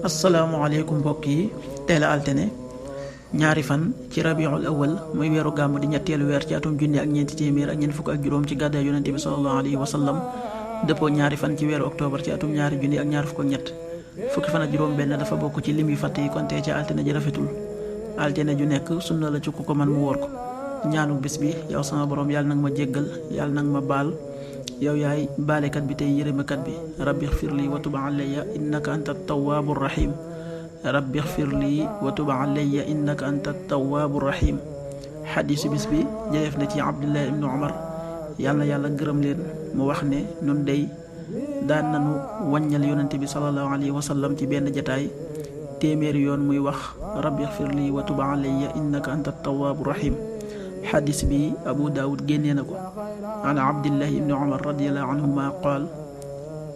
asalaamaaleykum mbokk yi tey la altine ñaari fan ci rabiul awal muy weeru gàmm di ñetteelu weer ci atum junni ak ñeenti téeméer ak ñeent fukk ak juróom ci gàddaay yonente bi sallallahu alayhi wa sallam dëppoo ñaari fan ci weeru octobre ci atum ñaari junni ak ñaar fukk ak ñett fukki fan ak juróom benn dafa bokk ci lim yu fàtte yi kon tey ci altine ji rafetul altine ju nekk sunna la ci ku ko man mu wóor ko ñaanu bis bi yow sama borom yàlla nag ma jéggal yàlla nag ma baal yow yaay baalekat bi tey yërëmekat bi rabbi xfir lii wa tub alayya innaka anta tawaabu rahim rabbi xfir lii wa tub alayya innaka anta tawaabu rahim xadiisu bis bi jëleef na ci abdullah ibnu umar yàlla yàlla gërëm leen mu wax ne nun dey daan nanu wàññal yonente bi salallahu alayhi wa sallam ci benn jataay téeméeri yoon muy wax rabbi xfir lii wa tub alayya innaka anta tawaabu rahim xadis bi abu daawud génnee na ko an abdillahi ibni umar radiallahu anhuma qaal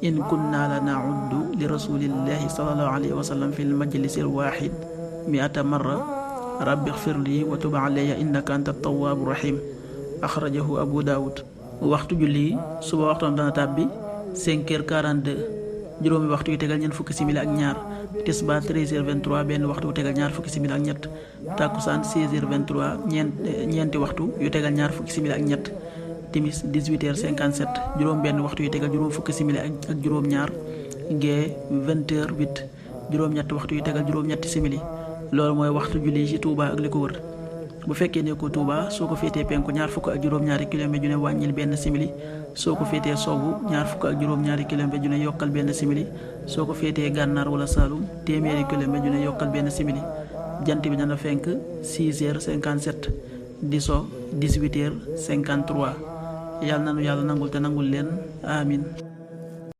in kunna la nauddu li rasulillahi salallahu alayhi wa sallam fi lmajlisi alwaxid miata marra rabbi xfir lii wa tub alayya innaka anta tawaabu rahim axrajahu abu daawud waxtu julli suba waxtoon dana tàbbi 5h42 juróomi waxtu yu tegal ñeent fukki simili ak ñaar tisbaar 13h23 benn waxtu yu tegal ñaar fukki simili ak ñett takkusaan 16h23 ñeenti waxtu yu tegal ñaar fukki simili ak ñett timis 18h57 juróom benn waxtu yu tegal juróom fukki simili ak juróom ñaar gee 20h08 juróom ñett waxtu yu tegal juróom ñetti simili loolu mooy waxtu julli ci Touba ak li ko wër bu fekkee ne ko Touba soo ko féetee penku ñaar fukk ak juróom-ñaari kilomètre ju ne wàññil benn simili soo ko féetee sowwu ñaar fukk ak juróom-ñaari kilomètre ju ne yokkal benn simili soo ko féetee gànnaar wala Saalum téeméeri kilomètre ju ne yokkal benn simili jant bi dana fenk 6h57 di so 18h53 yàlla nanu yàlla nangul te nangul leen amin